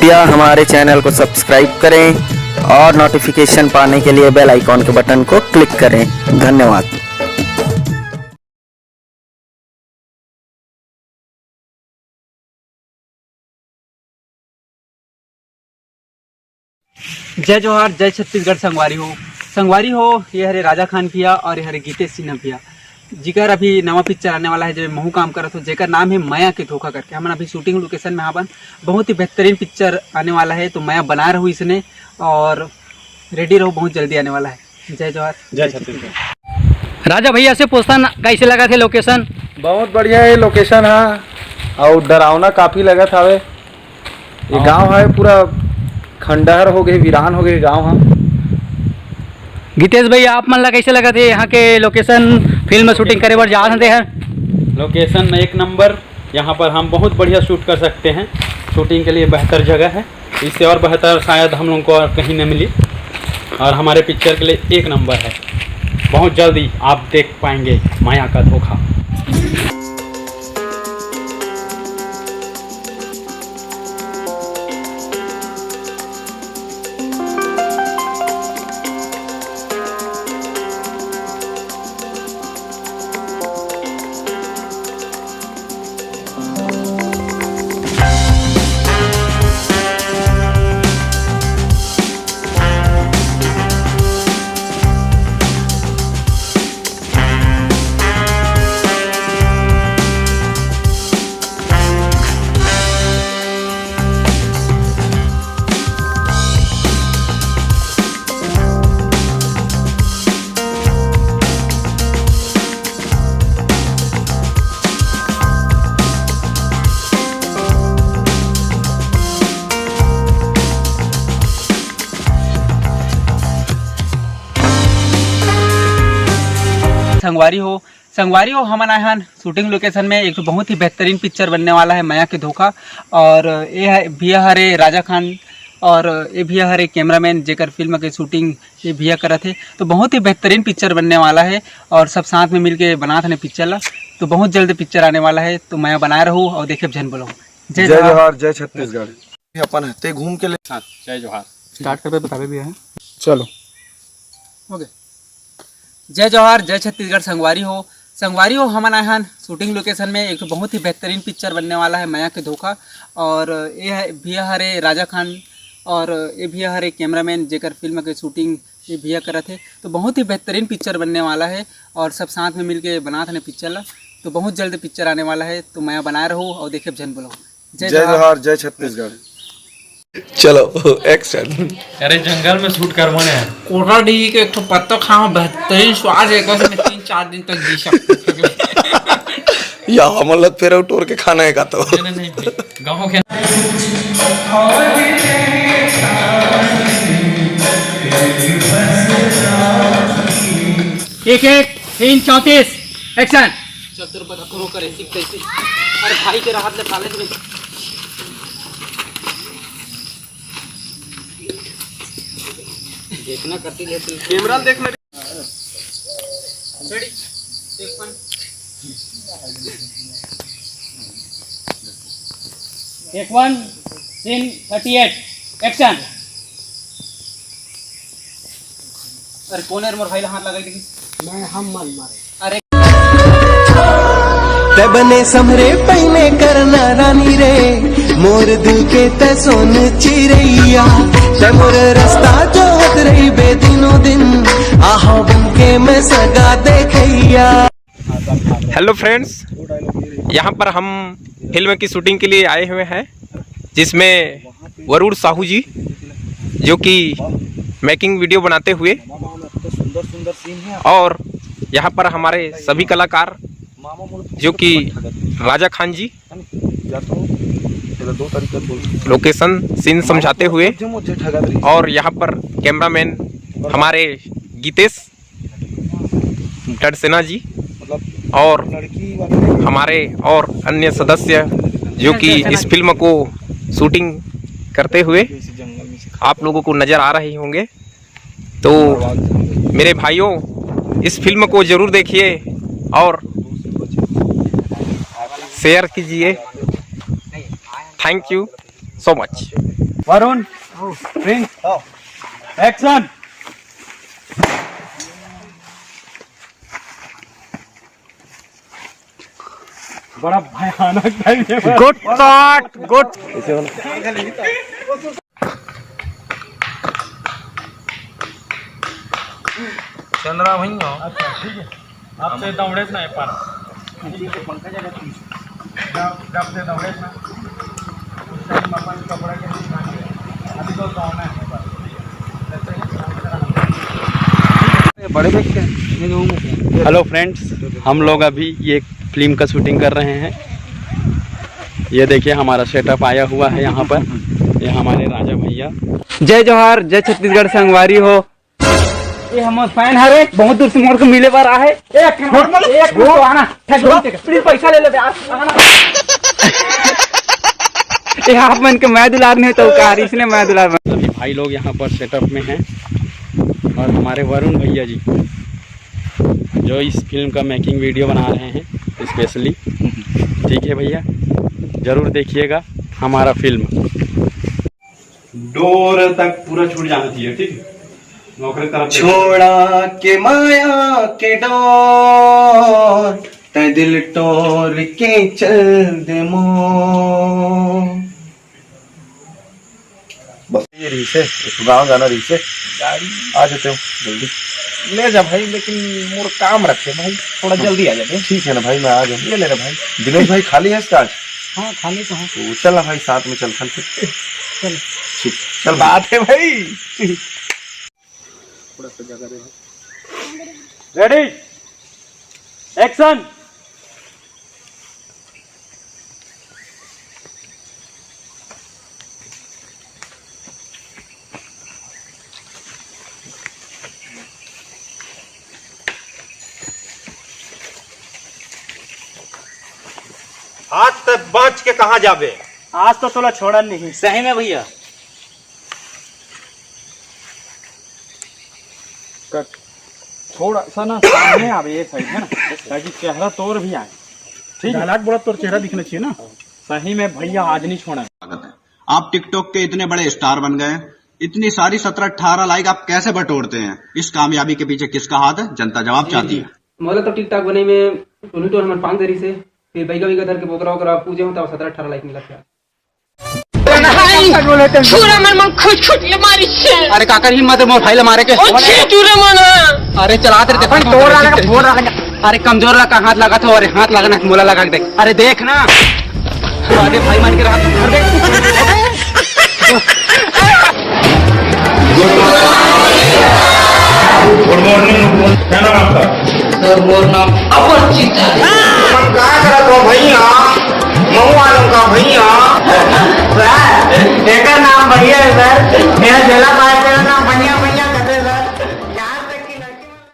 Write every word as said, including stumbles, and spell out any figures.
कृपया हमारे चैनल को सब्सक्राइब करें और नोटिफिकेशन पाने के लिए बेल आइकॉन के बटन को क्लिक करें। धन्यवाद। जय जोहार, जय छत्तीसगढ़ संगवारी हो। संगवारी हो, ये हरे राजा खान भैया और ये हरे गीतेश सिन्हा भैया, जिकर अभी नवा पिक्चर आने वाला है, जो महू काम करत हो, जेकर नाम है मया के धोखा करके। हमन अभी शूटिंग लोकेशन में हावन। बहुत ही बेहतरीन पिक्चर आने वाला है, तो मया बनाए रहू इसने और रेडी रहू, बहुत जल्दी आने वाला है। जय जोहार, जय छत्तीसगढ़। राजा भैया से पूछथन, कैसे लगत हे लोकेशन? बहुत बढ़िया हे लोकेशन हा, अउ डरावना काफी लगत हावे। ये हाँ। गांव हे पूरा खंडहर हो गए, वीरान हो गए गांव हा। गीतेश भैया, आप मन ला कैसे लगत हे यहाँ के लोकेशन, फिल्म शूटिंग करे बर जात हन ते हर? लोकेशन एक नंबर, यहाँ पर हम बहुत बढ़िया शूट कर सकते हैं। शूटिंग के लिए बेहतर जगह है, इससे और बेहतर शायद हम लोगों को और कहीं न मिली। और हमारे पिक्चर के लिए एक नंबर है। बहुत जल्दी आप देख पाएंगे माया का धोखा। संगवारी हो, संगवारी हो, हमन आए हन शूटिंग लोकेशन में। एक तो बहुत ही बेहतरीन पिक्चर बनने वाला है, मया के धोखा। और ये है भैया हरे राजा खान, और ये भैया हरे कैमरामैन, जेकर फिल्म के शूटिंग ये भैया करत हे। तो बहुत ही बेहतरीन पिक्चर बनने वाला है और सब साथ में मिलके बनात हन पिक्चर ला। तो बहुत जल्द पिक्चर आने वाला है, तो मया बनाए रहू और देखे झन बोलो। जय जय जोहार। जोहार, जय छत्तीसगढ़। अपन हते घूम के ले। हाँ, जय जोहार। स्टार्ट करबे बताबे भी है। चलो। ओके। जय जोहार, जय छत्तीसगढ़ संगवारी हो। संगवारी हो, हमन आए हन शूटिंग लोकेशन में। एक तो बहुत ही बेहतरीन पिक्चर बनने वाला है मया के धोखा। और ये है भैया हरे राजा खान और ये भैया हरे कैमरामैन, जेकर फिल्म के शूटिंग ये भैया करत हे। तो बहुत ही बेहतरीन पिक्चर बनने वाला है और सब साथ में मिलके बनात हन पिक्चर ला। तो बहुत जल्द पिक्चर आने वाला है, तो मया बनाए रहू और देखे झन बोलो। जय जय जोहार। जोहार, जय छत्तीसगढ़। चलो, एक्शन। अरे, जंगल में शूट करबो ने। कोटा डीह के एक ठो पत्ता खाओ, बेहतरीन स्वाद है, कसम, तीन चार दिन तक जी सकते। या हमन ला फेर टोर के खाना है का तो? नहीं, नहीं, नहीं, गाँव के। एक एक तीन चौंतीस, एक्शन। चल, तोर बता करो करे, सीख कैसे। अरे भाई के राहत ले पाले में। देखना कति ले तू। कैमरा देखना। रेडी, एक वन। एक वन, सीन थर्टी एट, एक्शन। अरे कौन है मोर भाई ला हाथ लगाई देखी? मैं हम मन मारे। अरे तै बने समरे पहने करना रानी रे, मोर दिल के तै सोन चिरैया, तै मोर रास्ता जोहत रहिबे दिनों दिन, आहो बन के मैं सगा देखैया। हेलो फ्रेंड्स, यहाँ पर हम फिल्म की शूटिंग के लिए आए हुए हैं, जिसमें वरुण साहू जी, जो कि मेकिंग वीडियो बनाते हुए, और यहाँ पर हमारे सभी कलाकार, जो कि राजा खान जी, लोकेशन सीन समझाते हुए, और यहाँ पर कैमरामैन हमारे गीतेश डडसेना जी, और हमारे और अन्य सदस्य, जो कि इस फिल्म को शूटिंग करते हुए आप लोगों को नज़र आ रहे होंगे। तो मेरे भाइयों, इस फिल्म को ज़रूर देखिए और शेयर कीजिए। Thank you. So much. Varun, Prince, action. बड़ा भयानक टाइम है। गुड शॉट, गुड। चंद्रा भैया। अच्छा, ठीक है। आपसे दौड़े ना एक बार। जब, जब से दौड़े ना, उस टाइम अपन कपड़ा के बीच में, अभी तो दौड़ना है बस। बड़े देख के, ये जो हूँ मैं। हेलो फ्रेंड्स, हम लोग अभी ये फिल्म का शूटिंग कर रहे हैं। ये देखिए, हमारा सेटअप आया हुआ है यहाँ पर। ये हमारे राजा भैया। जय जोहार, जय छत्तीसगढ़ संगवारी हो। ये हमर फैन हरे, बहुत दूर से मोर को मिले बर आहे। एक नंबर, एक नंबर आना। ठग, प्लीज पैसा ले ले बे, आना। ये आप मन के मैं दुलार नहीं तो कार, इसने मैं दुलार बन। सभी भाई लोग यहाँ पर सेटअप में हैं और हमारे वरुण भैया जी जो इस फिल्म का मेकिंग वीडियो बना रहे हैं स्पेशली। ठीक है भैया, जरूर देखिएगा हमारा फिल्म। डोर तक पूरा छूट जाना चाहिए, ठीक है? नौकरी तरफ से। छोड़ा के माया के डोर, तै दिल टोर के चल दे मोर। बस ये रही से, एक गाँव जाना रही से। गाड़ी आ जाते हो जल्दी। ले जा भाई, लेकिन मोर काम रखे भाई, थोड़ा जल्दी आ जाते। ठीक है ना भाई, मैं आ जाऊँ। ये ले रहा भाई। दिनेश भाई, खाली है इसका आज? हाँ, खाली तो है। तो चल ना भाई, साथ में चल, चल फिर। चल। ठीक, चल भाई। बात है भाई। थोड़ा सा जगह दे भाई। Ready, action. आज तक बच के कहाँ जाबे? आज तो तोला छोड़न नहीं। सही में भैया। कट। थोड़ा सा ना सामने आवे ये साइड, है ना, ताकि चेहरा तोर भी आए। ठीक है? डायलॉग बोला, तोर चेहरा दिखना चाहिए ना। सही में भैया, आज नहीं छोड़ा। आप टिकटॉक के इतने बड़े स्टार बन गए, इतनी सारी सत्रह अठारह लाइक आप कैसे बटोरते हैं? इस कामयाबी के पीछे किसका हाथ है? जनता जवाब चाहती है। मोला तो टिकटॉक बने में टोनी टोन हमर पांग दे रही से, फिर बैगा बैगा धर के बोतरा ओकरा पूजे होता, सत्रह अठारह लाइक मिला था। छुरा मन मन खुद खुद ले मारी छे। अरे काकर हिम्मत है मोर भाई ले मारे के? ओ छे छुरा मन। अरे चला तेरे अपन तोड़ रहा लगा, फोड़ रहा लगा। अरे कमजोर लगा हाथ लगा था, अरे हाथ लगा ना, मोला लगा के देख। अरे देख ना। अरे भाई मान के रहा, अरे देख। गुड मॉर्निंग, क्या नाम आपका? सर, मोर नाम अपरिचित है। तुम क्या करत हो भैया? मऊ वालों का भैया। सर, एकर नाम बढ़िया है सर। मेरा जिला पास का नाम बढ़िया।